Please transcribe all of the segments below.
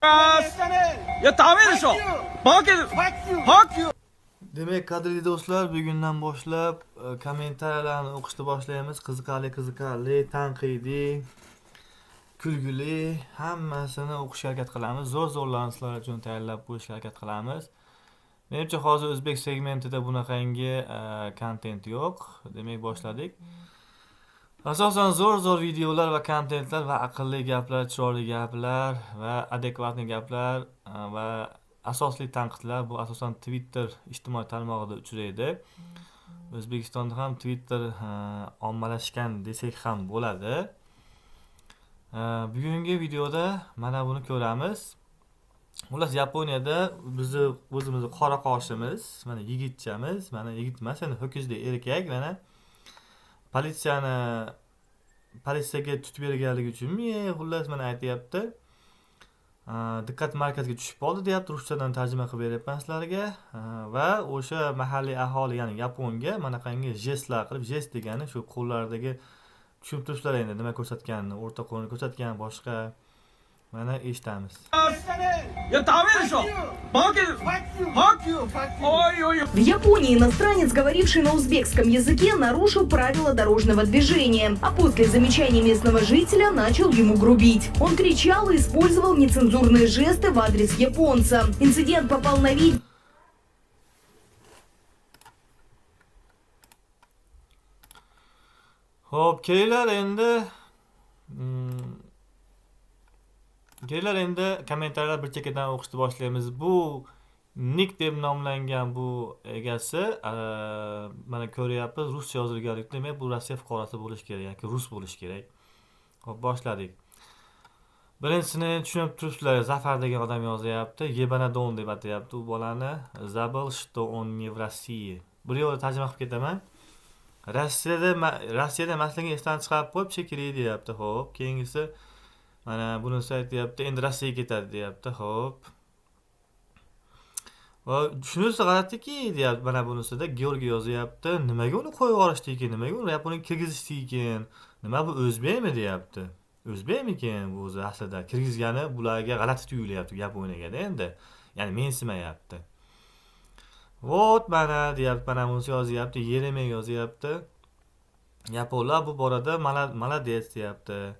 いや、ダメでしょ。バケ。Fuck you. Demak, qadrli do'stlar, bugundan boshlab kommentariyalarni o'qishni boshlaymiz. Qiziqarli, qiziqarli, tanqidiy, kulgili hammasini o'qishga harakat qilamiz. Zo'r-zo'rlarni sizlar uchun tayyorlab qo'yishga harakat qilamiz. Menimcha, hozir o'zbek segmentida bunaqangi kontent yo'q. Demak, boshladik. Asosan zo'r-zo'r videolar va kontentlar va aqlli gaplar, chiroyli gaplar va адекватный gaplar va asosli tanqidlar bu asosan Twitter ijtimoiy tarmog'ida uchraydi. O'zbekistonda ham Twitter ommalashgan desak ham bo'ladi. Bugungi videoda mana buni ko'ramiz. Xullas, Yaponiyada bizni o'zimizni qora qoshimiz, mana yigitchamiz, mana yigit emas, endi ho'kizdek erkak, mana politsiyani politsiyaga tutib berganligi uchunmi, xullas mana aytyapti. Diqqat markaziga tushib qoldi deyapti, ruschadan tarjima qilib beryapman sizlarga. Va o'sha mahalliy aholi, ya'ni yaponga manaqangi jestlar qilib, jest degani shu qo'llaridagi, tushunib turibsizlar endi nima ko'rsatganini, o'rta qo'lini ko'rsatgan, boshqa. Mana eshitamiz. いや、ダメでしょ。バケ。Fuck you. おいおい。 В Японии иностранец, говоривший на узбекском языке, нарушил правила дорожного движения, а после замечаний местного жителя начал ему грубить. Он кричал и использовал нецензурные жесты в адрес японца. Инцидент попал на видео. Xo'p, kelinglar endi, kelinglar endi kommentariyalar bir chekkadan o'qishni boshlaymiz. Bu Nik deb nomlangan bu egasi, mana ko'ryapmiz, ruscha yozilganlik, demak bu Rossiya fuqarosi bo'lishi kerak yoki rus bo'lishi kerak. Xo'p, boshladik. Birinchisini tushunib turibsizlar, Zafar degan odam yozyapti, Yebanadon deb atayapti u bolani. Забыл, что он не в России. Bir yo'la tarjima qilib ketaman. Rossiyada emasligini esdan chiqarib qo'yib shekilli deyapti. Xo'p, keyingisi mana bunisi aytyapti, endi Rossiyaga ketadi deyapti. Xo'p. Va shunisi g'alatiki deyapti, mana bunisida Georgiy yozyapti. Nimaga uni qo'yib yuborishdi ekan? Nimaga uni Yaponiyaga kirgizishdi ekan? Nima bu o'zbekmi deyapti. O'zbekmikin bu o'zi aslida? Kirgizgani bularga g'alati tuyulyapti Yaponiyagada endi. Ya'ni mensimayapti. Вот mana deyapti, mana bunisi yozyapti, Yeremey yozyapti. Yaponlar bu borada молодец deyapti.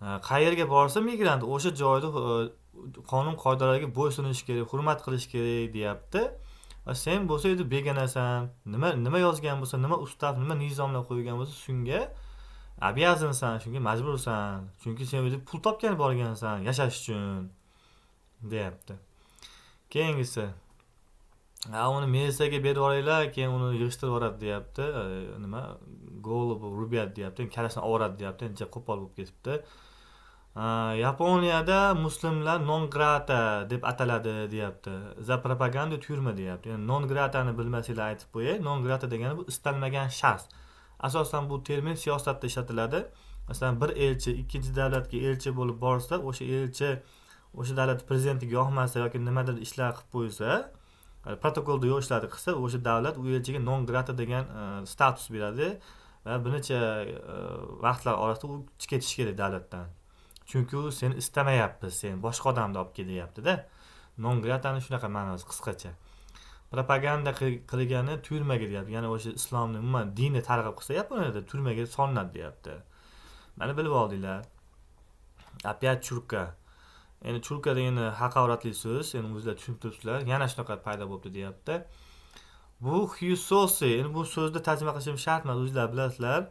Qayerga borsa migrant o'sha joyda qonun qoidalariga bo'ysunishi kerak, hurmat qilish kerak deyapti. Va sen bo'lsa endi begonasan. Nima yozgan bo'lsa, nima ustav, nima nizomlar qo'ygan bo'lsa, shunga обязан san, shunga majbursan. Chunki sen o'zi pul topgani borgansan yashash uchun deyapti. Keyingisi. Ha, uni militsiyaga berib yuboringlar, keyin uni yig'ishtirib yuboradi deyapti. Nima? Голову рубят deyapti, kallasini olib deyapti, ancha qo'pol bo'lib ketibdi. Yaponiyada muslimlar non grata deb ataladi deyapti. За пропаганду тюрьма deyapti. Ya'ni non gratani bilmasanglar aytib qo'yay. Non grata degani bu istalmagan shaxs. Asosan bu termin siyosatda ishlatiladi. Masalan, bir elchi ikkinchi davlatga elchi bo'lib borsa, o'sha elchi o'sha davlat prezidentiga yoqmasa yoki nimadir ishlar qilib qo'ysa, protokolda yo'q ishlarni qilsa, o'sha davlat u elchiga non grata degan status beradi va bir necha vaqtlar orasida u ketishi kerak davlatdan. Chunki u seni istamayapti, sen boshqa odamni olib kel deyapti-da. Non gratani shunaqa ma'nosi qisqacha. Propaganda qilgani тюрьма ga deyapti. Ya'ni o'sha islomni umuman dinni targ'ib qilsa Yaponiyada тюрьма ga solinadi deyapti. Mana bilib oldinglar. Опять чурка. Endi чурка degani haqoratli so'z, endi o'zinglar tushunib turibsizlar. Yana shunaqa paydo bo'libdi deyapti. Bu Hyusosi, endi bu so'zni tarjima qilishim shart emas, o'zinglar bilasizlar.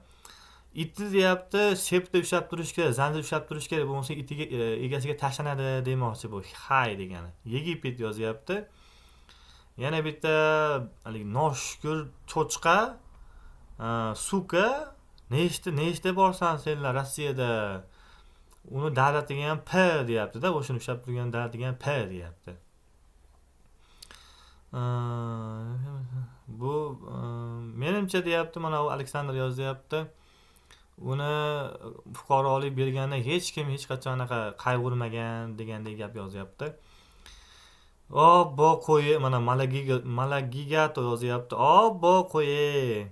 Itni deyapti, sepda ushlab turish kerak, zanjir ushlab turish kerak, bo'lmasa itiga egasiga tashlanadi demoqchi bu. Hay degani. Yegipet yozyapti. Yana bitta haligi noshukur cho'chqa, сука, nechta borsan senlar Rossiyada? Uni davlatiga ham P deyapti-da, o'shani ushlab turgan davlatiga ham P deyapti. Bu menimcha deyapti, mana u Aleksandr yozyapti. Uni fuqarolik berganda hech kim hech qachon anaqa qayg'urmagan degandek gap yozyapti. Obbo qo'yi, mana Malagigato yozyapti. Obbo qo'yi.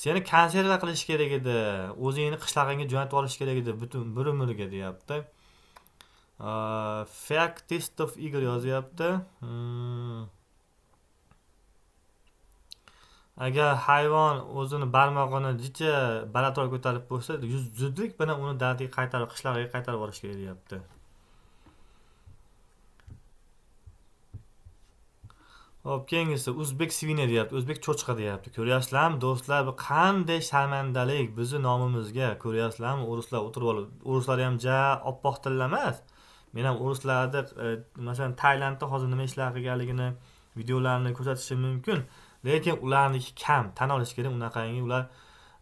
Seni konserva qilish kerak edi. O'zingni qishlog'ingga jo'natib olish kerak edi butun bir umrga deyapti. Feoktistov Igor yozyapti. Agar hayvon o'zini barmog'ini jicha balandroq ko'tarib qo'ysa, zudlik bilan uni dardiga qaytarib, qishlog'iga qaytarib yuborish kerak deyapti. Hop, keyingisi o'zbek svina deyapti, o'zbek cho'chqa deyapti. Ko'ryapsizlarmi do'stlar, bu qanday sharmandalik bizni nomimizga. Ko'ryapsizlarmi, o'rislar o'tirib olib, o'rislar ham ja oppoq tillar emas. Men ham o'rislarni, masalan, Tailandda hozir nima ishlar qilganligini videolarni ko'rsatishim mumkin, lekin ularniki kam, tan olish kerak, unaqangi ular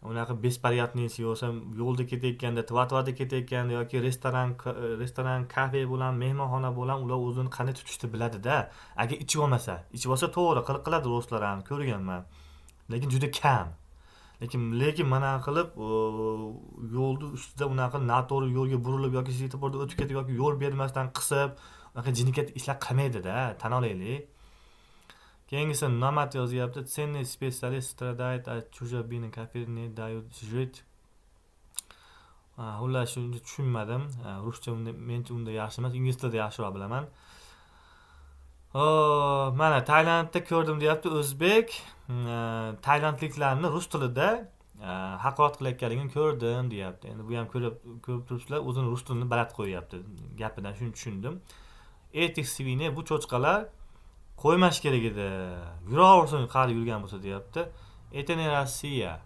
unaqa bespariatniy yo'lsa yo'lda ketayotganda, tvatvada ketayotganda yoki restoran, kafe bilan, mehmonxona bilan ular o'zini qanday tutishni biladida. Agar ichib olmasa, ichib olsa to'g'ri qiliq qiladi ruslar ham, ko'rganman. Lekin juda kam. Lekin mana qilib yo'lni ustida unaqa noto'g'ri yo'lga burilib yoki svetoforda o'tib ketib yoki yo'l bermasdan qisib, unaqa jinikat ishlar qilmaydida, tan olaylik. Keyingisi Nomad yozyapti. Ценный специалист страдает от чужбины, кафе не дают жить. Xullas, shuni tushunmadim. Ruscha mencha unda yaxshi emas, ingliz tilida yaxshiroq bilaman. Mana Tailandda ko'rdim deyapti o'zbek tailandliklarni rus tilida haqorat qilayotganligini ko'rdim deyapti. Endi bu ham ko'rib turibsizlar, o'zini rus tilini baland qo'yapti. Gapidan shuni tushundim. Etik svine, bu cho'chqalar qo'ymash kerak edi. Yuraversin, qari yurgan bo'lsa deyapti. Это не Россия.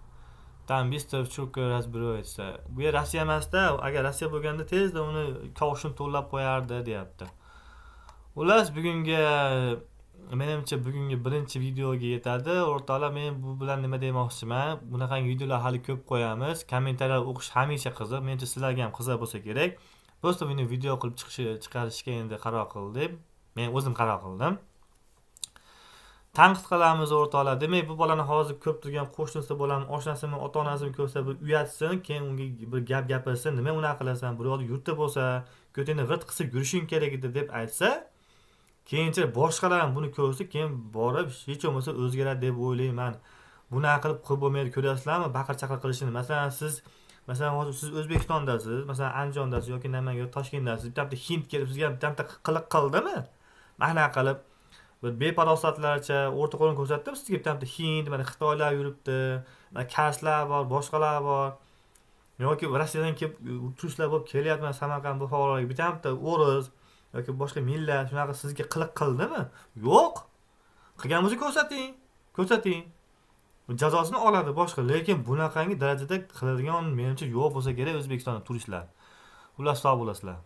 Там быстро чурка разбирается. Bu yer Rossiya emasda, agar Rossiya bo'lganda tezda uni koshin to'lab qo'yardi deyapti. Xullas, bugungi menimcha bugungi birinchi videoga yetadi. O'rtoqlar, men bu bilan nima demoqchiman? Bunaqangi videolar hali ko'p qo'yamiz. Kommentariyalar o'qish hamisha qiziq. Menimcha sizlarga ham qiziq bo'lsa kerak. Просто buni video qilib chiqarishga endi qaror qildim. Men o'zim qaror qildim. Tanqid qilamiz o'rtoqlar. Demak, bu bolani hozir ko'p turgan qo'shnisi bo'ladimi, oshnasimi, ota-onasimi ko'rsa bir uyatsin, keyin unga bir gap gapirsin, nima unaqa qilasan, bir yoqda yurtda bo'lsa, ko'tingni g'irt qisib yurishing kerak edi deb aytsa, keyinchalik boshqalar ham buni ko'rsa, keyin borib hech bo'lmasa o'zgaradi deb o'ylayman. Bunaqa qilib qilib bo'lmaydi, ko'ryapsizlarmi, baqir-chaqir qilishini. Masalan, siz, masalan, hozir siz O'zbekistondasiz, masalan, Andijondasiz yoki Namangan, Toshkentdasiz, bitta hind kelib sizga bitta qiliq qildimi? Mana qilib bir beparosatlarcha o'rta qo'lini ko'rsatdim sizga, bitta hind, mana xitoylar yuribdi, mana karslar bor, boshqalar bor. Yoki Rossiyadan kelib turistlar bo'lib kelyapman Samarqand, Buxoroga, bitta o'ris yoki boshqa millat shunaqa sizga qiliq qildimi? Yo'q. Qilgan bo'lsa ko'rsating, ko'rsating. Jazosini oladi boshqa, lekin bunaqangi darajada qiladigan menimcha yo'q bo'lsa kerak O'zbekistonda turistlar. Ular sog' bo'lasizlar.